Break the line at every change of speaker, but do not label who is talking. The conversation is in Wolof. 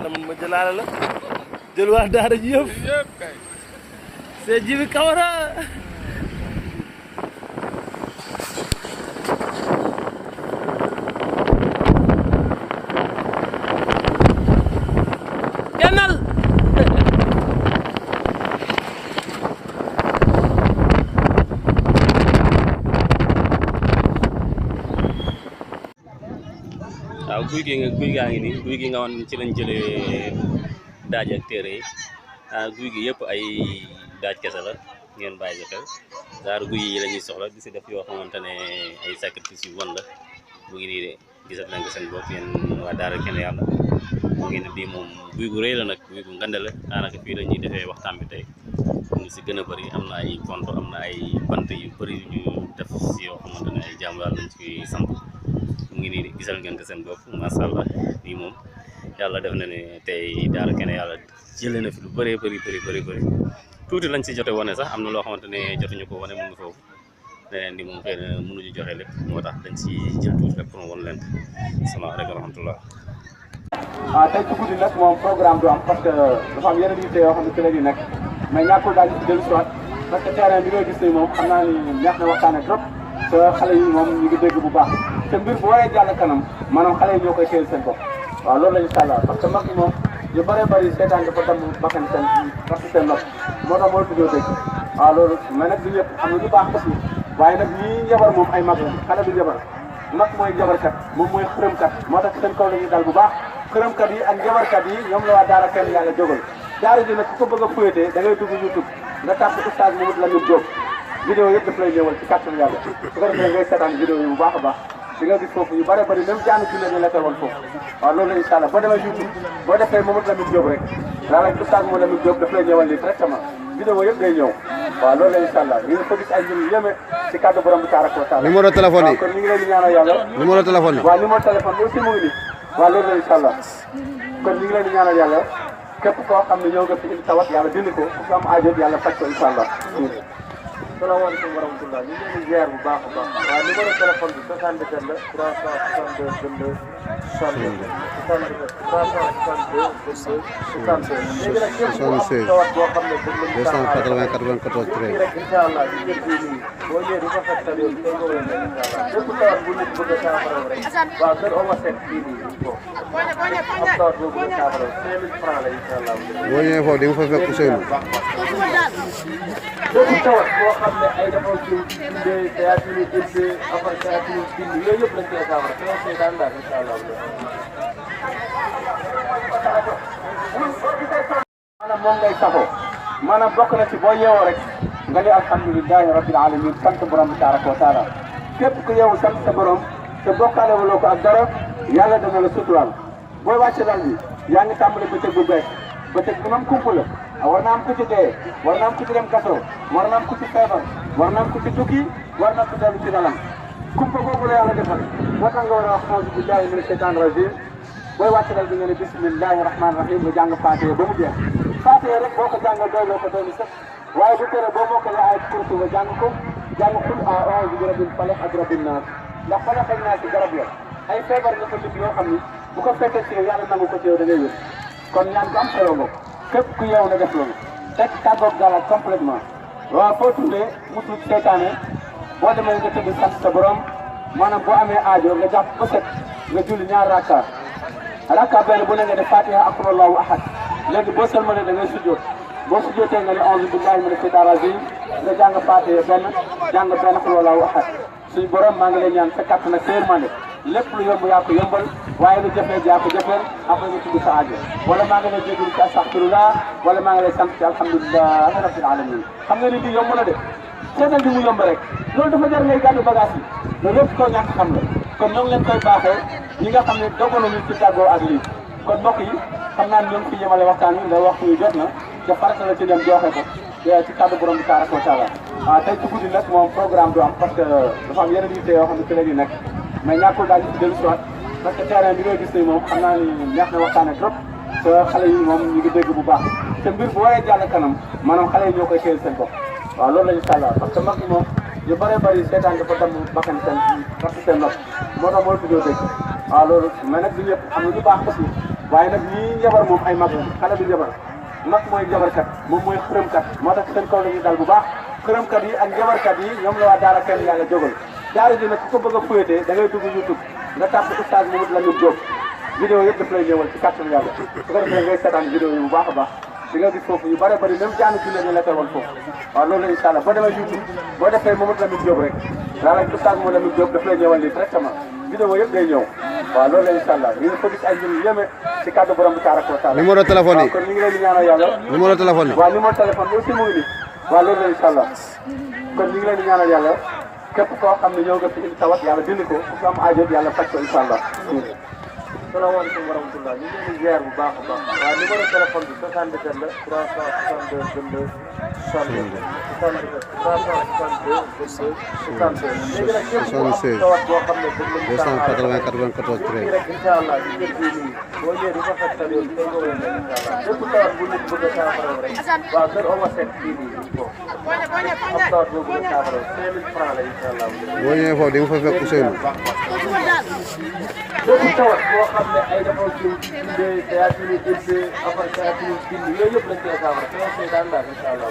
tamit ma jëlaale la jël waa daara ji yëpp c'est Djiby Camara kennal
waaw guy gaa ngi nii guy gi nga woon ci lañ jëlee daaj ak téere yi guy gi yëpp ay daaj kese la ngeen bàyyi xel daaru guy yi la ñuy soxla di si def yoo xamante ne ay sacrifice yu bon la mu ngi nii de gisat nañ ko seen bopp yéen waa daara kenn yàlla mu ngi ne bii moom guy gu rëy la nag guy gu ngande la daanaka fii la ñuy defee waxtaan bi tey ñu si gën a bëri am na ay pont am na ay bant yu bëri yu ñu def si yoo xamante ne ay jaamu yàlla lañ ci samp mu ngi nii gisal ngeen ko seen bopp macha allah lii moom yàlla def na ne tey daara kenn yàlla jëlee na fi lu bëree bëri tuuti lañ si jote wane sax am na loo xamante ne jotuñu ko wane mu ngi foofu leneen di moom xëy na mënuñu joxe lépp moo tax dañ si jël tuuti rek pour wan leen salaamaaleykum wa rahmatullah.
tey ci guddi nag moom programme du am parce que dafa am yeneen yitte yoo xam ne ci la ñu nekk mais ñàkkul daal di si dellu si waat parce que terrain bi ngay gis nii moom xam naa ni neex na waxtaane trop te xale yi moom ñu ngi dégg bu baax te mbir bu waree jàll kanam maanaam xale yi ñoo koy téyel seen bopp waaw loolu la ñu sàllaa parce que mag yi moom yu bëree bëri seetaan dafa dem bakkan seen parce que seen nopp moo tax moo tuddoo dégg waaw loolu mais nag du ñëpp am na ñu baax aussi waaye nag ñii jabar moom ay mag la xale du jabar mag mooy jabarkat moom mooy xërëmkat moo tax seen kaw la ñuy dal bu baax xërëmkat yi ak jabarkat yi ñoom la waa daara kenn yàlla jógal daara ji nag ku ko bëgg a fuyatee da ngay dugg YouTube nga tàpp oustaz Mamadou Lamine Diop vidéo yëpp daf lay ñëwal ci kàttan yàlla su ko defee ngay seetaan vidéo yi bu baax a baax di nga gis foofu yu bëri bëri même jaanu ci ñu la teewoon foofu waaw loolu la incha allah boo demee YouTube boo defee Mamadou Lamine Diop rek daal ak oustaz Mamadou Lamine Diop daf lay ñëwal lii directement vidéo yëpp day ñëw waaw loolu la incha allah ñu ngi ko gis ay mbir yu yéeme ci kàddu borom bi tabaraka wa taala
numéro téléphone yi
kon ñu ngi leen di ñaanal yàlla
numéro téléphone yi
waaw numéro téléphone bi aussi mu ngi nii waaw loolu la incha allah kon ñu ngi leen di ñaanal yàlla képp koo xam ne ñëw nga fi indi tawat yàlla dindi ko ku fi am aajo yàlla faj ko incha allah. salaamaaleykum wa rahmatulah ñu ngi leen di ziar bu baax a baax waaw numéro téléphone bi 77 la 362 22 62 62 léegi nag képp ku am tawat boo xam ne bëgg nañu
280 94 13
rek incha allah ci kër gi nii boo ñëwee di ko fekk sa yoon tey nga wala incha allah képp tawat bu nit bëgg a saafara rek waaw kër Omar Seck fii nii ko am tawat boo bëgg a saafara 5000 francs la incha allah
boo ñëwee foofu di nga fa fekk Ousseynou
bépp tawat boo xam ne ay dafa jiw bindee théâtre bindee affaire théâtre bind yooyu yëpp lañ koy saafara te yow daan daal incha allah. maanaam moom ngay safoo maanaam bokk na ci boo yeewoo rek nga ne alhamdulilahi rabbil alamin sant borom bi tabaraka wa taala képp ku yeewu sant sa borom te bokkaale waloo ko ak dara yàlla dana la suturaal booy wàcce dal bi yaa ngi tàmbali bëccëg bu bees bëccëg bi moom kumpa la war na am ku ci dee war na am ku ci dem kaso war na am ku ci feebar war na am ku ci tukki war na am ku dellu ci dalam kumpa boobu la yàlla defal moo tax nga war a wax auzu billahi mina shaytan rajim booy wàcc dal bi nga ne bismillahi rahmani rahim nga jàng Faatiha ba mu jeex Faatiha rek boo ko jàngal doy loo ko doy ni sax waaye bu tere boo moo ko la ayat kursi nga jàng ko jàng qul a'uuzu bi rabbil falaq ak rabbin naas ndax falaq ak naas ci garab la ay feebar nga fa lig yoo xam ni bu ko fekkee ci yow yàlla nangu ko ci yow da ngay wér kon ñaan ko am solo nga képp ku yeewu na def loolu fekk tàggoog galaat complètement waaw foo tuddee mutu seytaane boo demee nga tëdd sant sa borom maanaam boo amee aajo nga jàpp ba set nga julli ñaar rakka benn bu ne nga def Fatiha ak Allahu ahad léegi boo sëlmalee da ngay sujjoot boo sujjootee nga ne a'uuzu billahi mina shaytaani rajiim nga jàng Fatiha jàng benn Qul Allahu ahad suñu borom maa ngi lay ñaan sa kàttan ak sa yërmande lépp lu yomb yaa ko yombal waaye lu jafee yaa ko jafeel après nga tudd sa aajo wala maa ngi lay jégalu ci astaghfirullah wala maa ngi lay sant ci alhamdulillahi rabbil alamin xam nga ni di yomb na de seetal di mu yomb rek loolu dafa jar ngay gàddu bagage yi loolu lépp koo ñàkk xam la kon ñoo ngi leen koy baaxee ñi nga xam ne dogoon nañu ci tàggoo ak lii kon mbokk yi xam naa ne ñoo ngi fi yemale waxtaan wi ndax waxtu wi jot na te farata la ci dem joxe ko ci kàddu borom bi tabaraka wa taala tey ci guddi nag moom programme du am parce que dafa am yeneen yitte yoo xam ne ci la ñu nekk mais ñàkkul daal di dellu si waat parce que terrain bi ngay gis nii moom xam naa ni neex na waxtaane trop te xale yi moom ñu ngi dégg bu baax te mbir bu waree jàll kanam maanaam xale yi ñoo koy téyel seen bopp waaw loolu la ñu sàllaa parce que mag yi moom yu bëree bëri seetaan dafa dem bakkan seen parce que seen nopp moo tax moo tuddoo dégg waaw loolu mais nag du ñëpp am na ñu baax aussi waaye nag ñii njabar moom ay mag la xale du njabar mag mooy njabarkat moom mooy xërëmkat moo tax seen kaw la ñuy dal bu baax xërëmkat yi ak njabarkat yi ñoom la waa daara kenn yàlla jógal daara ji nag ku ko bëgg a fuyatee da ngay dugg YouTube nga tàpp oustaz Mamadou Lamine Diop vidéo yëpp daf lay ñëwal ci kàttan yàlla su ko defee ngay seetaan vidéo yi bu baax a baax di nga gis foofu yu bare bari même jaanu ci la ñu la teewal foofu waaw loolu la incha allah boo demee YouTube boo defee Mamadou Lamine Diop rek daanaka oustaz Mamadou Lamine Diop daf lay ñëwal lii directement vidéo yëpp day ñëw waaw loolu la incha allah ñu ko gis ay mbir yu yéeme ci kàddu borom bi tabaraka wa taala
numéro téléphone yi
kon ñu ngi leen di ñaanal yàlla
numéro téléphone yi
waaw numéro téléphone bi aussi mu ngi nii waaw loolu la incha allah kon ñu ngi leen di ñaanal yàlla képp koo xam ne ñëw nga fi indi tawat yàlla dindi ko ku am aajo yàlla faj ko incha allah. salaamaaleykum wa rahmatulah ñu ngi leen di ziar bu baax a baax waaw numéro téléphone bi 77 la 362 22 62 léegi nag képp ku am tawat boo xam ne bëgg nañu
280 94 13
rek incha allah ci kër gii nii boo ñëwee di ko fekk sa yoon kër boobu rek incha allah bépp tawat bu nit bëgg a saafara rek waaw kër Oma Seck kii nii am tawat boo bëgg a saafara 5000 francs la incha allah.
boo ñëwee foofu di nga fa fekk Ousseynou.
bépp tawat boo xam ne ay dafa ci bindee théâtre yi après théâtre yi bind yooyu yëpp lañ koy saafara te daan daal incha allah.